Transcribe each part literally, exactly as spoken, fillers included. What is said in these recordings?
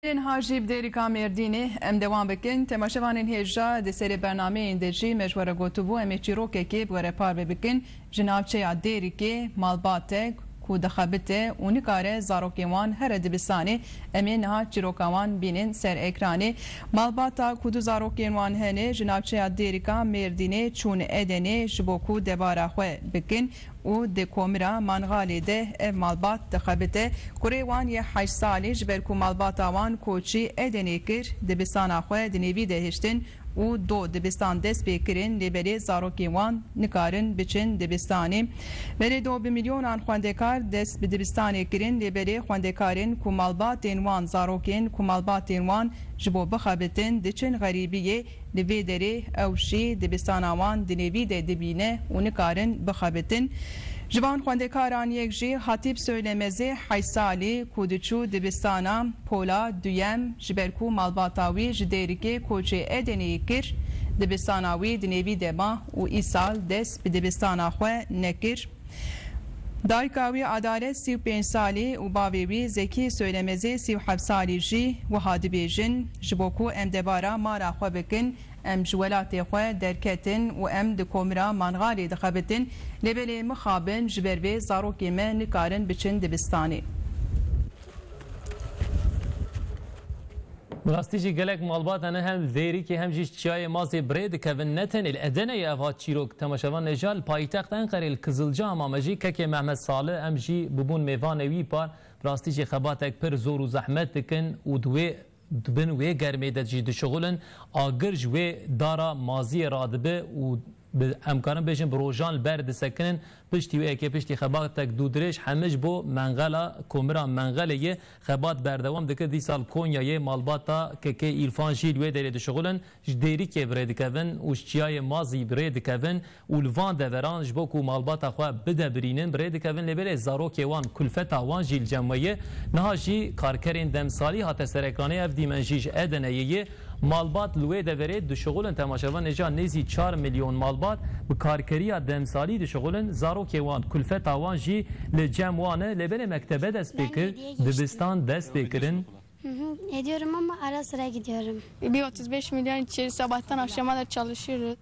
Niha jî bi Dêrika Mêrdînê em dewam bikin. Temaşevanên hêja, di serê bernameyên de jî me ji we re gotibû, em ê çîrokekê bi we re parve bikin. Ji navçeya Dêrikê malbatek ku dixebite û nikare zarokên wan here dibistanê, em ê niha çîroka wan bînin ser ekranê. Malbata ku du zarokên wan hene ji navçeya Dêrika Mêrdînê çûn Edenê ji bo ku debara xwe bikin û di komira Mangalê de ev malbat dixebite. Kurê wan yê heşt salî, ji ber ku malbata wan koçî Edenê kir, dibistana xwe di nêvî de hiştin û do dibistan dest pê kirin, lê belê zarokên wan nikarin biçin dibistanê. Belê do bi milyonan xwendekar dest bi dibistanê kirin, lê belê xwendekarên ku malbatên wan, zarokên ku malbatên wan ji bo bixebitin diçin xerîbiyê, li vê derê ew jî dibistana wan di nêvî de dibîne û nikarin bixebitin. Ji van xwendekaran yek jî Hatîp Söylemezê heşt salî ku diçû dibistana Pola duyem, ji ber ku malbata wî ji Dêrikê koçê Edeneyê kir, dibistana wî di nêvî de ma û îsal dest bi dibistana xwe nekir. Dayika wî Adalet sî û pênc salî û bavê wî Zekî Söylemezê sî û heft salî jî wiha dibêjin, ji bo ku em debara mala xwe bikin, em ji welatê xwe derketin û em di komira Mangalê dixebitin, lê belê mixabin, ji ber vê zarokê me nikarin biçin dibistanê. Bi rastî jî gelek malbat hene, hem li Dêrikê hem jî ji Çiyayê Mazê bi rê dikevin. Ne tenê li Edeneyê ev hat çîrok, temaşevan nêja li paytext Enqerê li Kizilcahamê jî kekê Mehmet Salih, em jî bibûn mêvanê wî par. Bi rastî jî xebatek pir zor û zehmet dikin û di wê, di bin wê germê de jî dişixulin. Agir ji wê dara maziyê radibe û bi, em karin bêjin bi rojan li ber disekinin. Piştî wê yekê, piştî xebatek dûdirêj, hemî ji bo Mengela, komira Mengelê ye. Xebat berdewam dike. Dîsa li Konyayê malbata kekê Îrfan jî li wê derê dişixulin. Ji Dêrikê bi rê dikevin û ji Çiyayê Mazî bi rê dikevin û li van deveran ji bo ku malbata xwe bidebirînin bi rê dikevin, lê belê zarokê wan, kulfeta wan jî li cem we ye. Niha jî karkerên demsalî hate ser ekranê, ev dîmen jî ji Edeneyê ye. Malbat li wê deverê dişixulin, temaşevan nêja nêzî çar milyon malbat bi karkeriya demsalî dişixulin, zarokê wan, kulfeta wan jî li cem wan e, lê belê mektebe dest pê kir, dibistan dest pê kirin. Hı hı, ediyorum ama ara sıra gidiyorum. Bir otuz beş milyon için sabahtan akşama da çalışıyoruz.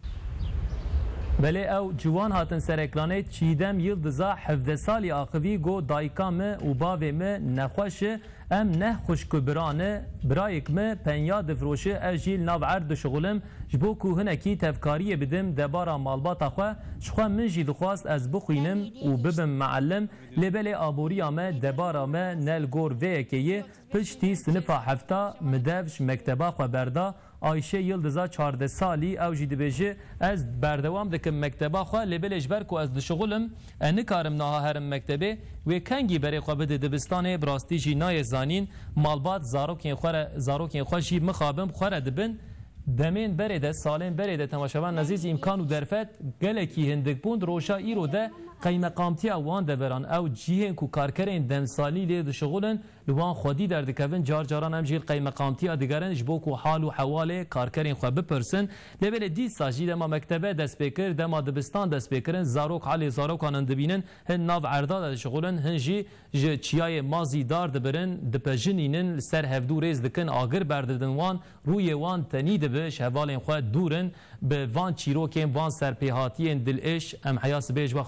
Belê ew ciwan hatin ser ekranê. Çiğdem Yildiza hevdeh salî axivî, got, dayika min û bavê min nexweş e, em neh xwişk û bira ne, birayek min penya difiroşe, ez jî li nav erd dişixulim, ji bo ku hinekî tevkariyê bidim debara malbata xwe. Ji xwe min jî dixwast ez bixwînim û bibim meellim, lê belê aboriya me, debara me ne li gor vê yekê ye. Piştî sinifa hefta min dev ji mekteba xwe berda. Ayşe Yildiza çardeh salî, ew jî dibêje, ez berdewam dikim mekteba xwe, lê belê ji ber ku ez dişixulim, ez nikarim niha herim mektebê. Wê kengî berê xwe bide dibistanê, bi rastî jî nayê zanîn. Malbat zarokên xwe re, zarokên xwe jî mixabin xwe re dibin. Demên berê de, salên berê de, temaşevan nezîz, îmkan û derfet gelekî hindik bûn. Di roja îro de qeymeqamtiya wan deveran, ew cihên ku karkerên demsalî lê dişixulin, li wan xwedî derdikevin. Car caran em jî li qeymeqamtiya digerin, ji bo ku hal û hewalê karkerên xwe bipirsin. Lê belê dîsa jî dema mektebe dest pê kir, dema dibistan dest pê kirin, zarok halê zarokan in dibînin, hin nav erda de dişixulin, hin jî ji çiyayê Mazî dar dibirin, dipejinînin, li ser hevdû rêz dikin, agir berdidin wan, rûyê wan tenî dibe, ji hevalên xwe dûr in. Bi van çîrokên, van serpêhatiyên dilêş em heya sibê ji we